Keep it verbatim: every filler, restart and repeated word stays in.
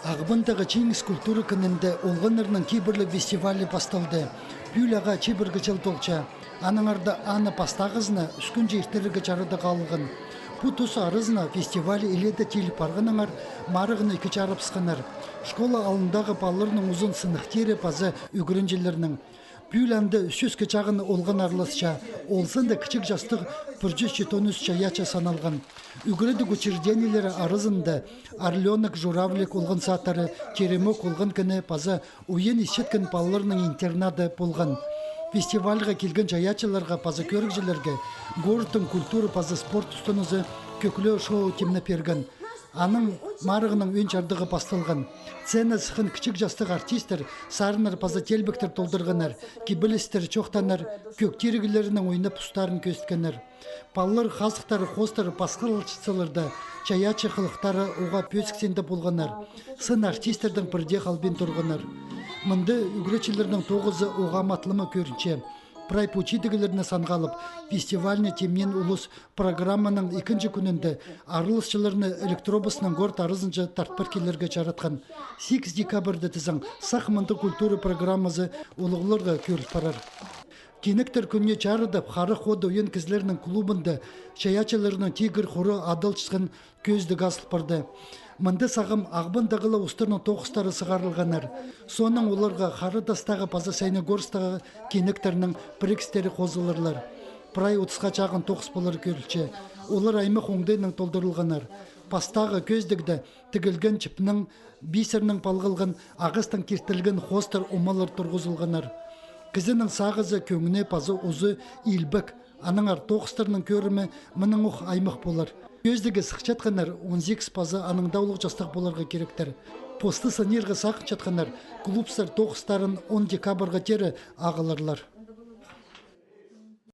Ағбандағы Чиңіс культура кінінде олғаннарның кибірліг фестивалі пасталды. Пӱӱл ағаа чибіргі чыл толча. Аннаңар даа аны пастағызына ӱс кӱнҷе иртірерге чарыдығ алылған. Пу тус аразына фестиваль илееде тиліп парғаннаңар марығны ікі чарыбысханнар. Школа алнындағы палаларның узун сынахтиры паза ӱгренҷілернің. Пӱӱл анда ӱс чӱске чағын олған араласча, ол санда кічіг частығ пір чӱс читон ӱс чайаачы саналған. Ӱгредіг учреждениелері аразында «Орлёнок», «Журавлик» олған садтары, «Теремок» олған кіні паза ойын исчеткен палаларның интернады полған. Фестивальға килген чайаачыларға паза кӧрігҷілерге городтың культура паза спорт устынызы кӧклег шоу тимнеп пирген. Анаң марығның ӧӧн чардығы пасталған. Сцена сыххан кічіг частығ артисттер сарыннар паза теелбектер толдырғаннар, кибелістер чоохтааннар, кӧг тиріглерінең ойнап, устарын кӧзіткеннер. Палалар хазыхтары, хоостары пасхалалчатсалар даа, чайаачы хылыхтары уғаа пӧзік синде полғаннар. Сын артисттердең пірдее халбин турғаннар. Мында ӱгретчілернің тоғызы уғаа матлама кӧрінче. Прай пу чидіглерні санға алып, фестивальны тимнеен улус программаның ікінҷі кӱнінде араласчыларны электробуснаң город аразынҷа тартпар килерге чаратхан. Сигіс декабрьда тізең сах мындағ культура программазы улуғларға кӧріл парар. Кинектер кӱніне чарыдап, Хара хода уйан кізілернің клубында чайаачыларның «Тигір хуры» адалчатхан кӧзідіг азыл парды. Мында сағам Ағбандағыла устарның тоғыстары сығарылғаннар. Соонаң оларға Хара Тастағы паза Саяногорсктағы кинектернің пірігістері хозыларлар. Прай отысха чағын тоғыс полар кӧрілче. Олар аймах оңдайнаң толдырылғаннар. Пастағы кӧзідігде тігілген чіпнең, бисернең палғалған, ағастаң киртілген хоостар, омалар турғызылғаннар. Кізінің сағызы, кӧңні паза узы илбек. Аннаңар тоғыстарның кӧрімі мыннаң ох аймах полар. Кӧзідігге сыхчатханнар он сигіс паза аннаң даа улуғ частығ поларға киректер. Посты санирға сағынчатханнар клубтар тоғыстарын он декабрьға теере ағыларлар.